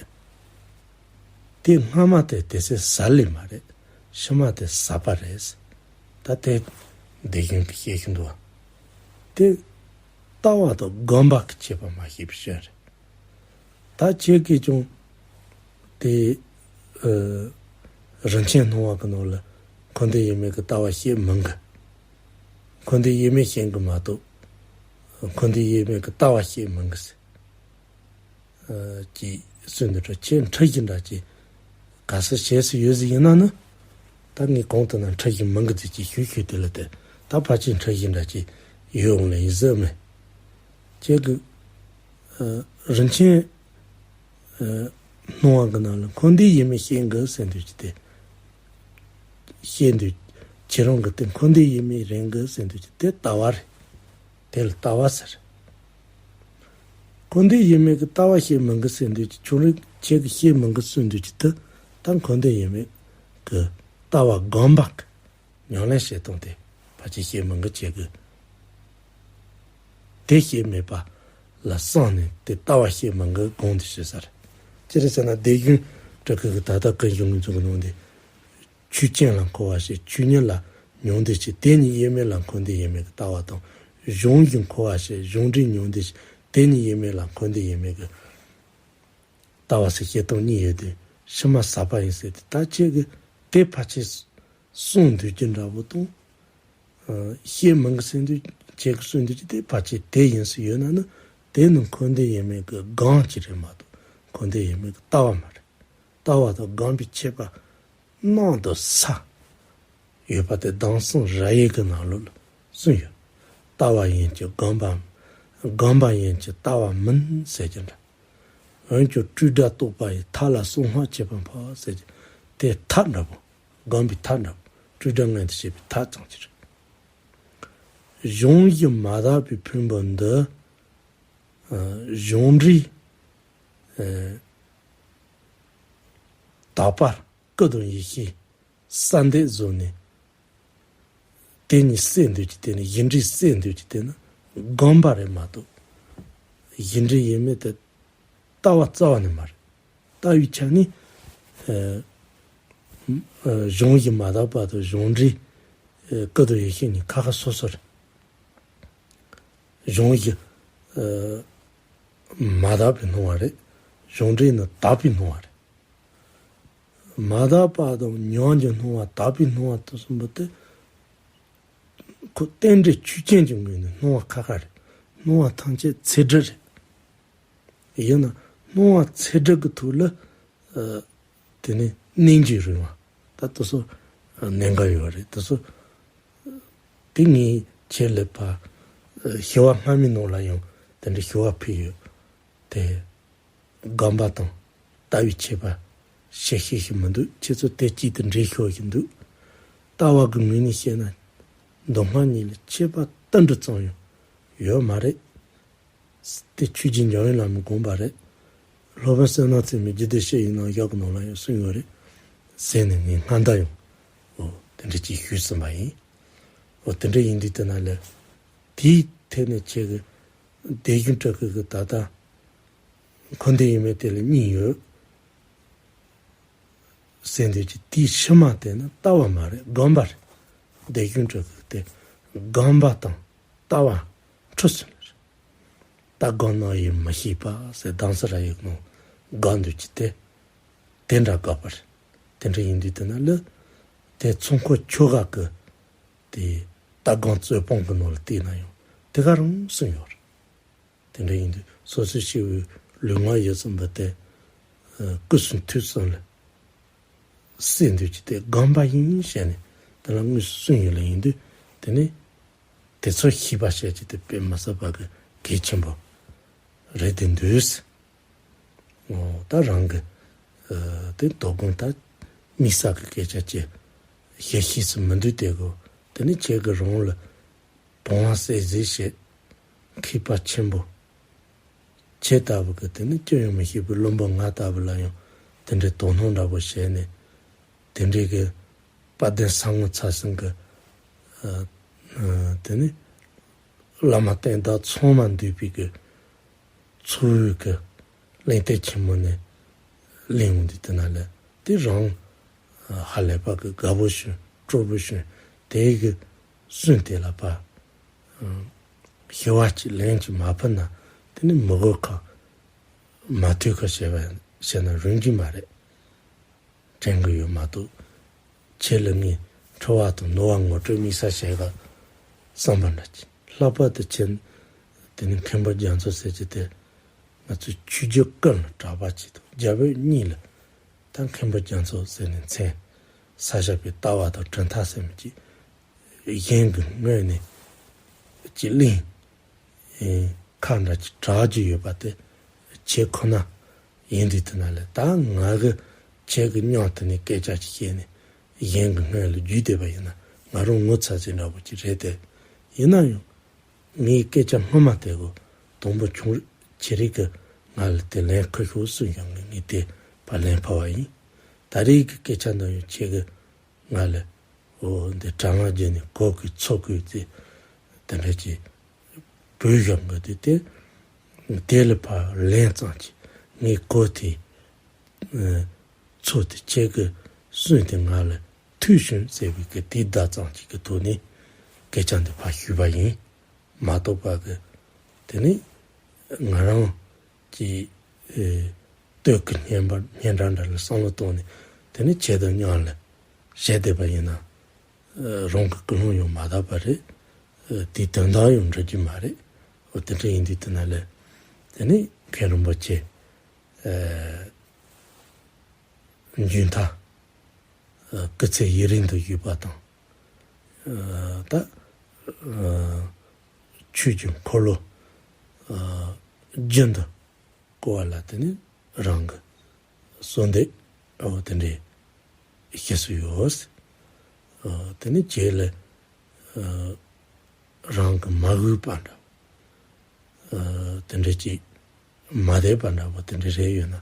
དེ་སྔ་མ་དེ་དེ་ཚེ་ཟད་ལེ་མ་རེད། ཕྱི་མ་དེ་ཟད་པ་རེད། ད་དེ་སྡེ་གཞུང་གིས་བཤད་བཞིན་འདུག་བ། དེ་ལྟ་བ་དང་སྒོམ་པ་གི་ཁྱད་པར་མ་ཤེས་པའི་ཕྱིར་རེད། ད་ཁྱེད་ཀྱིས་ཀྱང་དེ། ཨ། རིན་ཆེན་སྣང་བ་གི་ནང་ལ་འཁོར་འདས་དབྱེར་མེད་ཀྱི་ལྟ་བ་བཤད་མི་འགི། འཁོར་འདས་དབྱེར་མེད་བཤད་གི་མ་གཏོགས། འཁོར་འདས་དབྱེར་མེད་ཀྱི་ལྟ་བ་བཤད་མི་འགི་ཟེར། ཨ། ཅེས་གསུངས་འདུག་ད་ཁྱེད་འཁྲུལ་གཞི་འདྲ་ཅིག་ག་ས་བྱས་སུ་ཡོད་ཟིག་ཡིན་ན་ནི། ད་ངས་གོང་དུ་ན་འཁྲུལ་གཞི་མི་འགི་ཟིག་ཅེས་ཞུས་ཞུས་དེ་ལ་བལྟས། ད་ཕལ་ཆེར་འཁྲུལ་གཞི་འདྲ་ཅིག་ཡོད་འོང་ལེ་ཡིན་ཟེར་མེད། ཁྱེད་ཀྱི། ཨ། རིན་ཆེན། ཨ། སྣང་བ་གི་ནང་ལ་འཁོར་འདས་དབྱེར་མེད་བཤད་འགི་ཟེར་འདུག་ཅི་དེ། བཤད་འདུག་ཁྱེད་རང་གི་དེ་འཁོར་འདས་དབྱེར་མེད་རེད་འགི་ཟེར་འདུག་ཅི་དེ་ལྟ་བ་རེད། དེ་ལ་ལྟ་བ་ཟེར། འཁོར་འདས་དབྱེར་མེད་ཀྱི་ལྟ་བ་བཤད་མི་འགི་ཟེར་འདུག་ཅི་ཁྱོད་རང་ཁྱེད་ཀྱིས་བཤད་མི་འགི་གསུངས་འདུག་ཅི་དེ། ད་འཁོར་འདས་དབྱེར་མེད་ གི་ལྟ་བ་སྒོམ་པ་གི་ཉམས་ལེན་བྱེད་སྟངས་དེ་ཕལ་ཆེར་ཤེས་མི་འགི་བྱེད་དགོས། དེ་ཤེས་མེད་པ་ལ་སོང་ནས་དེ་ལྟ་བ་ཤེས་མི་འགི་སྒོམ་དེ་བྱེད་ས་རེད། ཅི་རེད་ཟེར་ན་སྡེ་བཞི་སྤྲུལ་སྐུ་གི་ད་ལྟ་ཀུན་གཞི་ངོས་འཛིན་གི་ནང་དེ། ཆོས་ཅན་ལ་འཁོར་བ་ཞེས། ཆོས་ཉིད་ལ་མྱོང་འདོད་ཆེ། དེ་ཉིད་དབྱེར་མེད་ལ་འཁོར་འདས་དབྱེར་མེད་ཀྱི་ལྟ་བ་དང་། གཞུང་བཞིན་འཁོར་བ་ཞེས། གཞུང་འབྲས་མྱོང་འདོད་ཆེ། དེ་ཉིད་དབྱེར་མེད་ལ་འཁོར་འདས་དབྱེར་མེད་ཀྱི་ལྟ་བ་ཟེར་བཤད་སྟངས་གཉིས་ཡོད་དེ། ཕྱི་མ་ཟབ་པ་ཡིན་ཟེར་དེ་ད་ཁྱེད་ཀྱི་དེ་ཕལ་ཆེར་གསུང་འདོད་ཀྱི་འདྲ་བོ་དང་། ཨ། བཤད་མི་འགི་ཟེར་འདོད་ཁྱེད་ཀྱི་གསུང་འདོད་ཀྱི་དེ་ཕལ་ཆེར་དེ་ཡིན་ས་ཡོད་ན་ནི། དེ་ནི་འཁོར་འདས་དབྱེར་མེད་ཀྱི་སྒོམ་ཅིག་རེད་མ་གཏོགས་འཁོར་འདས་དབྱེར་མེད་ཀྱི་ལྟ་བ་མ་རེད། ལྟ་བ་དང་སྒོམ་པའི་ཁྱད་པར་སྣང་དུ་ས་ཡོད་པ་དེ་གདམས་གསུམ་རབ་དབྱེ་གི་ནང་ལོགས་ལ་གསུངས་ཡོད། ལྟ་བ་ཡིན་གྱི་སྒོམ་པ། སྒོམ་པ་ཡིན་གྱི་ལྟ་བ་མིན་ཟེར་གྱི་འདྲ། འོན་ཀྱང་སྤྲོས་བྲལ་རྟོགས་པ་ཡི། མཐའ་ལ་གསང་སྔགས་ཁྱད་པར་འཕགས་ཟེར་གྱི་དེ་མཐའ་འདྲ་པོ། སྒོམ་པའི་མཐའ་འདྲ་པོ། སྤྲོས་བྲལ་མངོན་དུ་བྱེད་པའི་མཐའ་ཙམ་གྱི་རེད། གཞུང་བཞིན་མ་དག་པའི་ཕུང་པོ་འདི། ཨ། གཞུང་འབྲས། ཨ། དག་པར་སྐུ་དང་ཡེ་ཤེས་གསལ་འདེབས་བཟོ་ནས། དེ་ཉིད་སེལ་འདོད་ཀྱི་དེ་ནི་གཞུང་འབྲས་སེལ་འདོད་ཀྱི་དེ་ནི་སྒོམ་པ་རེད་མ་གཏོགས། གཞུང་འབྲས་དབྱེར་མེད་དེ་ལྟ་བ་རྩ་བ་ནས་མ་རེད། ལྟ་བའི་ཆ་ནས། ཨ། ཨ། གཞུང་བཞིན་མ་དག་པ་དང་གཞུང་འབྲས། ཨ། སྐུ་དང་ཡེ་ཤེས་གཉིས་ཁ་ཁ་སོ་སོ་རེད། གཞུང་བཞིན། ཨ། མ་དག་པའི་སྣང་བ་རེད། གཞུང་འབྲས་ནི་དག་པའི་སྣང་བ་རེད། མ་དག་པ་དང་ཉོན་གྱི་སྣང་བ་དག་པའི་སྣང་བ་དེ་གསུམ་པོ་དེ། ཁོ་རྟེན་འབྲེལ་ཆོས་ཅན་གྱི་ངོས་ནས་སྣང་བ་ཁ་ཁ་རེད། སྣང་བ་ཐམས་ཅད་ཚད་སྒྲིག་རེད། ཡིན་ན་སྣང་བ་ཚད་སྒྲིག་གི་ཐོག་ལ། ཨ། དེ་ནས་གནས་འགྱུའི་རིམ་པ་ད་དེ་ཚོ་གནད་འགག་ཡོད་རེད། དེ་ཚོ་དེ་ངས་ཁྱེད་ལ་ཕར། ཨ། ཞི་བ་སྔ་མའི་ནང་ལ་ཡང་དེ་འདྲ་ཞུ་བ་ཕུལ་ཡོད་དེ། སྒོམ་པ་དང་ལྟ་བའི་ཁྱད་པར་བཤད་ཤེས་ཀྱི་མི་འདུག་ཁྱེད་ཚོ་དེ་གཅིག་ཏུ་འདྲེས་ཤོར་གྱི་འདུག་ལྟ་བ་གི་ངོས་ནས་བཤད་ན་མདོ་སྔགས་གཉིས་ལ་ཁྱད་པར་ཏིལ་འབྲུ་ཙམ་ཡང་ཡོད་མ་རེད། དེ་ཆོས་རྗེ་འཇམ་དབྱངས་བླ་མའི་དགོངས་པ་རེད། སློབ་དཔོན་བསོད་ནམས་རྩེ་མོས་རྒྱུད་སྡེ་བཤེས་གཉེན་རྣམ་གཞག་གི་ནང་ལ་ཡང་གསུངས་ཡོད་རེད། ཟེར་ནས་ངས་སྔར་ལྟར་ཡང་འོ་དེ་འདྲ་ཅིག་ཞུས་ཟིན་པ་ཡིན། འོ་དེ་འདྲ་ཡིན་དུས་དེ་ན་ལས། དེའི་ཐད་ནས་ཁྱེད་ཀྱི་སྡེ་གཞུང་སྤྲུལ་སྐུ་གི་ད་ལྟ་འཁོར་འདས་དབྱེར་མེད་དེ་ལ་གཉིས་ཡོད་ཟེར་འདོད་ཀྱི་དེའི་ཕྱི་མ་དེ་ནི་ལྟ་བ་མ་རེད། སྒོམ་པ་རེད། སྡེ་གཞུང་སྤྲུལ་སྐུ་དེ་སྒོམ་པ་དང་ལྟ་བ་འཁྲུལ་སོང་ནི་རེད། ལྟ་སྒོམ་རྣམ་དབྱེ་མི་ཤེས་པ་ཟེར་གདམས་ངག་རབ་དབྱེ་ནང་སྒོམ་འདོད་ཀྱི་དེ་དེ་འདྲ་དགག་པ་རེད། དེ་འདྲ་ཡིན་དུས་དེ་ན་ལ་དེ་ཚོགས་འཁོར་ཆོ་ག་གི་དེ་ལྟ་སྒོམ་རྩོད་སྤོང་གི་ནང་ལ་བལྟས་ན་ཡང་དེ་ག་རང་གསུངས་ཡོད་རེད། དེ་འདྲ་ཡིན་དུས་སོ་སོའི་སྐྱེ་བོའི་ལུས་ངག་ཡིད་གསུམ་པོ་དེ། ཨ། སྐུ་གསུང་ཐུགས་གསུམ་ལ་སེལ་འདོད་ཀྱི་དེ་སྒོམ་པ་ཡིན་ཞེས་ནས་དེ་ལ་དངོས་སུ་གསུངས་ཡོད་ལ་ཡིན་དུས་དེ་ནི་དེ་ཚོ་ཤེས་པ་བྱས་ཀྱི་དེ་དཔེ་མི་སྲིད་པ་གི་གལ་ཆེན་པོ་རེད་དེ་འདུག་འོ་ད་རང་གི། ཨ། དེ་དོ་དགོང་ད་དམིགས་བསལ་གི་སྐད་ཆ་ཅིག་བཤད་ཤེས་སུ་མི་འདུག་དེ་གོ། དེ་ནི་ཁྱེད་ཀྱི་རང་ལ་བུང་བ་གསལ་གཟིགས་བྱེད། མཁས་པ་ཆེན་པོ། ཁྱེད་ལྟ་བུ་གི་དེ་ནི་ཅི་ཡང་མི་ཤེས་པའི་བླུན་པོ་ང་ལྟ་བུ་ལ་ཡང་དེ་འདྲའི་དོ་སྣང་འདྲ་པོ་བྱས་ནས་དེ་འདྲའི་གི་དཔལ་ལྡན་ས་ངོ་ཚ་ཟིན་གི། ཨ། ཨ། དེ་ནི་བླ་མ་བསྟན་བདག་ཚང་མ་འདུས་པའི་གི་ཚོགས་ཀྱི་གླེང་སྟེགས་ཆེན་མོ་ནས་གླེང་འོང་དུས་དེ་ན་ལས་དེ་རང་ཧ་ལས་པ་གི་དགའ་པོ་བྱུང་སྤྲོ་པོ་བྱུང་དེ་གི་གསུང་དེ་ལ་ཕར་ཞི་བ་གཅིག་ལན་གཅིག་མ་ཕུལ་ན་དེ་ནི་མི་དགོས་ཁ་མ་ཐོས་ཁ་བྱས་པ་བྱས་ན་རུང་གི་མ་རེད། དྲན་གི་ཡོད་མ་གཏོགས། ཁྱེད་ལ་ངས་ཁྲོ་བ་དང་ནོར་བ་ངོ་སྤྲོད་དམིགས་བསལ་བྱས་ག་བསམ་པ་འདྲ་ཅིག་ལྷག་པར་དུ་ཁྱེད་དེ་ནི་མཁན་པོ་རྒྱ་མཚོ་ཟེར་གྱི་དེ་ང་ཚོའི་ཆོས་བརྒྱུད་ཀུན་ལ་གྲགས་པ་ཅིག་དང་རྒྱ་བོད་གཉིས་ལ་ད་མཁན་པོ་རྒྱ་མཚོ་ཟེར་ནས་མཚན་ས་བཞག་པའི་ལྟ་བ་དང་གྲུབ་མཐའ་ཟེར་མི་ཅིག་གཞན་གྱི་ངོས་ནས་ཅིག་གླེང་ཁ་འདྲ་ཅིག་གྲགས་ཀྱི་ཡོད་པ་དེ་ཁྱེད་ཁོ་ན་ཡིན་དུས་དེ་ན་ལས་ད་ང་གི་ཁྱེད་ཀྱི་མཉམ་དུ་ནས་སྐད་ཆ་ཅིག་བཤད་ནས་གཞན་གྱི་སྔོན་ལ་བརྒྱུད་བསྡད་པ་ཡིན་ན་ང་རང་ངོ་ཚ་ཚ་འདྲ་པོ་ཅིག་རེད་དེ། ཡིན་ན་ཡང་ངའི་སྐད་ཆ་སྔོན་མ་དེ་གོ་དང་པོ་ཆུང་ཆེ་རིགས་ཀྱི་ང་ལ་དེ་ལན་ཁུར་ཤོག་གསུངས་ཀྱང་ངས་དེ་ཕར་ལན་ཕུལ་བ་ཡིན། ད་རེས་ཀྱི་སྐད་ཆ་འདི་ཡང་ཁྱེད་ཀྱི་ ང་ལ་འོ་འདི་དྲ་ལམ་བརྒྱུད་ནས་གོ་གི་ཚོར་གི་ཟེར། དེ་འདྲ་ཅིག་བོད་གཞུང་གི་དེ་དེ་དེ་ལ་ཕར་ལན་ཙམ་ཅིག་ངས་གོ་དེ། ཚོར་དེ་ཁྱེད་ཀྱིས་གསུངས་ཏེ་ང་ལ་ཐུགས་བྱུང་ཟེར་བའི་གི་དེའི་བརྡ་ཙམ་ཅིག་གི་ཐོག་ནས་སྐད་ཆ་འདི་ཕར་ཞུས་པ་ཡིན། མ་གཏོགས་པ་གི་དེ་ནི་ང་རང་གི་ཨེ་སྟོད་ཀྱི་སྙན་པ་སྙན་གྲགས་འདྲ་ལ་བསམ་བློ་གཏོང་ནས། དེ་ནི་ཁྱེད་དང་མཉམ་ལ་བཞུགས་བསྡད་པ་ཡིན་ན། ཨེ་རང་གི་ཀུན་སློང་ཡང་མ་དག་པ་རེད། ཨེ་དེའི་དོན་དག་ཡང་འགྲིག་གི་མ་རེད། འོ་དེ་འདྲ་ཡིན་དུས་དེ་ན་ལས་དེ་ནི་མཁན་རིན་པོ་ཆེ་ཨེ་མཇུག་མཐའ་ཨེ་སྐུ་ཚེ་ཡུན་རིང་དུ་བཞུགས་པ་དང་། ཨེ་ད་ཨེ་ཆོས་ཀྱི་འཁོར་ལོ་ཨེ་རྒྱུན་དུ་བསྐོར་བ་ལ་དེ་ནི་རང་གི་གསོལ་འདེབས་འོ་དེ་འདྲའི་ཞུ་སྲོལ་ཡོད། འོ་དེ་ནི་རྗེས་ལ་ཨ་རང་གི་མ་གུས་པ་འདྲ་བོ། ཨ་དེ་འདྲ་ཅིག་མ་བདེ་བ་འདྲ་བོ་དེ་འདྲ་རེ་ཡོད་ན་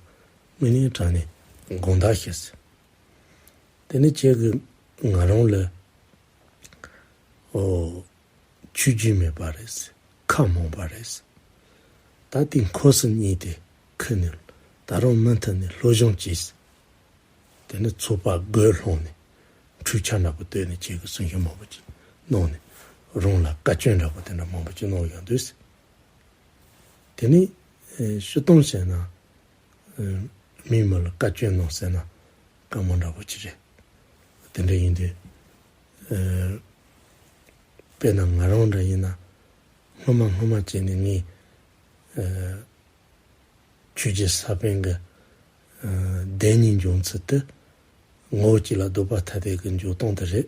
དངོས་གནས་དྲང་གནས་དགོངས་དག་ཞུ་ཟེར། དེ་ནི་ཁྱེད་ཀྱིས་ང་རང་ལ་ཨོ་ཆོས་བརྒྱུད་མེད་པ་རེད་ཟེར། ཁ་མང་པ་རེད་ཟེར། ད་དེ་འཁོར་སུ་གཉིས་ཏེ་ཁུར་ནས་ད་རུང་མུ་མཐུད་ནས་སློབ་སྦྱོང་གྱིས། དེ་ནི་ཚོགས་པ་སྒོས་ལྷུང་ནས་འཕྲུལ་ཆས་འདྲ་པོ་བཏོན་ནས་ཁྱེད་ཀྱི་གསུང་བཤད་མང་པོ་ཅིག་གནང་ནས་རང་ལ་བཀའ་བཀྱོན་འདྲ་པོ་དེ་འདྲ་མང་པོ་ཅིག་གནང་ཡོང་དུས། དེ་ནི་ཨེ་སྤྱིར་བཏང་བྱས་ན་ཨེ་མི་མི་ལ་བཀའ་བཀྱོན་གནང་ཟེར་ན་དཀའ་མོ་འདྲ་པོ་ཅིག་རེད། དེ་འདྲ་ཡིན་དུས་ཨེ་དཔེར་ན་ང་རང་འདྲ་ཡིན་ན་སྔོན་མ་སྔོན་མ་བྱས་ནས་ངས་ཨེ་ཆོས་རྗེ་ས་པཎ་གྱི་ཨ་བདེན་གཉིས་འབྱུང་ཚུལ་དེ་ངོ་བོ་གཅིག་ལ་ལྡོག་པ་ཐ་དད་ཀྱི་འཇོག་སྟངས་དེ་རེད།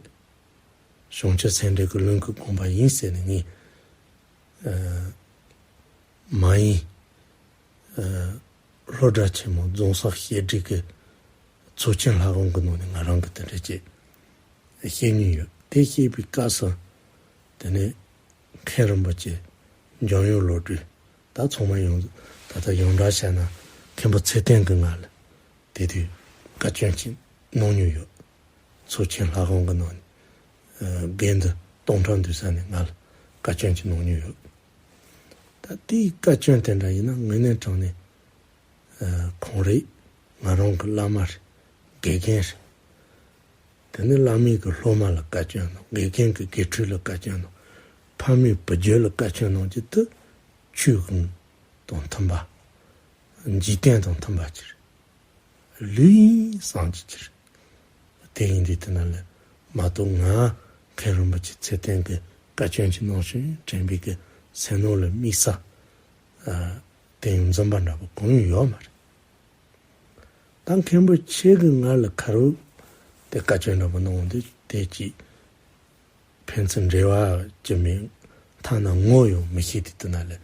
བྱང་ཆུབ་སེམས་འགྲེལ་གྱི་ལུང་གིས་དགོངས་པ་ཡིན་ཟེར་ནས་ངས་ཨ་མ་ཡིན་ཨ་སློབ་གྲྭ་ཆེན་མོ་རྫོང་སར་བཤད་སྒྲིག་གི་ཚོགས་ཆེན་ལྷ་ཁང་གི་ནང་ནས་ང་རང་གིས་དེ་འདྲ་བྱས་བཤད་མྱོང་ཡོད། དེ་བཤད་པའི་སྐབས་སུ་དེ་ནས་མཁན་རིན་པོ་ཆེ་འཇམ་དབྱངས་བློ་གྲོས། ད་ཚང་མ་ཡོངས་ད་ལྟ་ཡོངས་གྲགས་བྱས་ན་མཁན་པོ་ཚེ་བརྟན་གྱིས་ང་ལ་དེ་དུས་བཀའ་བཀྱོན་ཅིག་གནང་མྱོང་ཡོད། ཚོགས་ཆེན་ལྷ་ཁང་གི་ནང་ནས་ཨ་རྒན་འདི་སྟོང་ཕྲག་འདུས་ས་ནས་ང་ལ་བཀའ་བཀྱོན་ཅིག་གནང་མྱོང་ཡོད། ད་དེའི་བཀའ་བཀྱོན་དེ་འདྲ་ཡིན་ན་དངོས་གནས་དྲང་གནས་ཨ་ཁོང་རེད། ང་རང་གི་བླ་མ་རེད། དགེ་རྒན་རེད། དེ་ནས་བླ་མའི་གི་སློབ་མ་ལ་བཀའ་བཀྱོན་གནང་། དགེ་རྒན་གྱི་དགེ་ཕྲུག་ལ་བཀའ་བཀྱོན་གནང་། ཕ་མའི་བུ་རྒྱུད་ལ་བཀའ་བཀྱོན་གནང་རྒྱུ་དེ་ཆོས་དབྱིངས་དང་མཐུན་པ། འཇིག་རྟེན་དང་མཐུན་པ་ཅིག་རེད། ལུས་ཡིན་བསམ་གྱི་ཅིག་རེད། དེ་ཡིན་དུས་དེ་ན་ལས་མ་གཏོགས་ང་མཁན་རིན་པོ་ཆེ་ཚེ་བརྟན་གྱི་བཀའ་བཀྱོན་ཅིག་གནང་ཞིང་དྲན་པའི་གི་སེམས་ནང་ལ་དམིགས་བསལ་ཨ་དེ་ཡང་འཛིན་པ་འདྲ་པོ་གང་ཡང་ཡོད་མ་རེད། ད་མཁན་པོ་ཁྱེད་ཀྱིས་ང་ལ་ཁ་རོག་དེ་བཀའ་བཀྱོན་འདྲ་པོ་གནང་འོང་དུས་དེ་ཅིག་ཕན་ཚུན་འབྲེལ་བ་ཅི་མིན་ཐ་ན་ངོ་ཡང་མི་ཤེས་དུས་དེ་ན་ལས་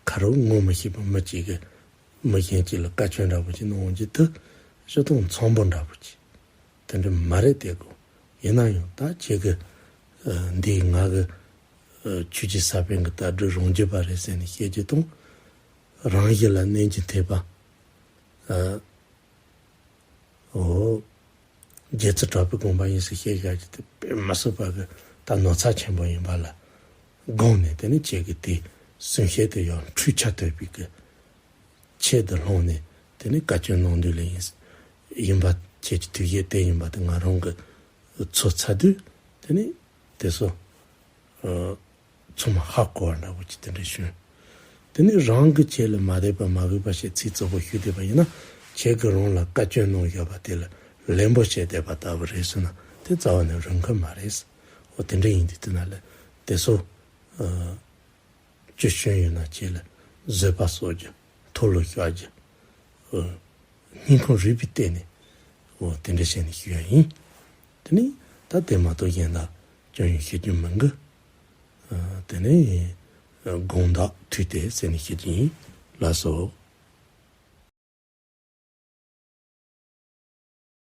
ཁ་རོག་ངོ་མི་ཤེས་པ་མི་གཅིག་གིས་མི་གཞན་གཅིག་ལ་བཀའ་བཀྱོན་འདྲ་པོ་ཅིག་གནང་འོང་རྒྱུ་དེ་སྤྱིར་བཏང་འཚམ་པོ་འདྲ་པོ་ཅིག་དེ་འདྲ་མ་རེད་དེ་གོ། ཡིན་ན་ཡང་ད་ཁྱེད་ཀྱིས་ཨ་འདི་ང་གི་ཨ་ཆོས་རྗེ་ས་པཎ་གྱི་ལྟ་གྲུབ་རང་རྒྱུད་པ་རེད་ཟེར་ནས་བཤད་རྒྱུ་དང་། རང་གཞན་ལ་གནོད་འགྱུར་ཐེབས་པ། ཨ་འོ་རྗེ་བཙུན་གྲགས་པའི་དགོངས་པ་ཡིན་ཟེར་བཤད་བཞག་རྒྱུ་དེ་དཔེ་མི་སྲིད་པ་གི་ད་ནོར་འཚག་ཆེན་པོ་ཡིན་པ་ལ་དགོངས་ནས། དེ་ནས་ཁྱེད་ཀྱི་དེ་གསུང་བཤད་དེ་ཡང་འཕྲུལ་ཆས་ཐོས་པའི་གི་ཆེད་དུ་ལྷུང་ནས་དེ་ནས་བཀའ་བཀྱོན་གནང་དུས་ལ་ཡིན། ཡིན་པ་ཁྱེད་ཀྱི་ཐུགས་བཞེད་དེ་ཡིན་པ་དེ་ང་རང་གི་ཚོར་ཚར་དུས་དེ་ནས་དེ་ཚོ་ཨ་ཚང་མ་ཧ་གོ་བ་འདྲ་པོ་ཅིག་དེ་འདྲ་བྱུང་། དེ་ནས་རང་གི་ཆེད་ལ་མ་བདེ་བ་མ་གུས་པ་བྱས་ཚིག་རྩུབ་པོ་ཞུས་བསྡད་པ་ཡིན་ན། ཁྱེད་ཀྱིས་རང་ལ་བཀའ་བཀྱོན་གནང་བཞག་པ་དེ་ལ་ལན་པོ་བྱས་བསྡད་པ་ལྟ་བུ་རེད་ཟེར་ན་དེ་རྩ་བ་ནས་རུང་གི་མ་རེད། འོ་དེ་འདྲ་ཡིན་དུས་དེ་ན་ལས་དེ་ཚོ་ཨ་སྐྱོན་བྱུང་ཡོད་ན་ཁྱེད་ལ་བཟོད་པ་གསོག་རྒྱུ། མཐོལ་ལོ་བཤགས་རྒྱུ། ཨ་སྙིང་ཁུང་རུས་པའི་གཏིང་ནས་འོ་དེ་འདྲ་བྱས་ནས་ཞུ་ཡ་ཡིན། དེ་ནས་ད་དེ་མ་གཏོགས་གཞན་དག་སྐྱོན་ཡང་བཤད་རྒྱུ་མི་འདུག་ཨ་དེ་ནས་དགོངས་དག་ཐུགས་ཏེ་ཟེར་ནས་བཤད་རྒྱུ་ཡིན། ལགས་སོ།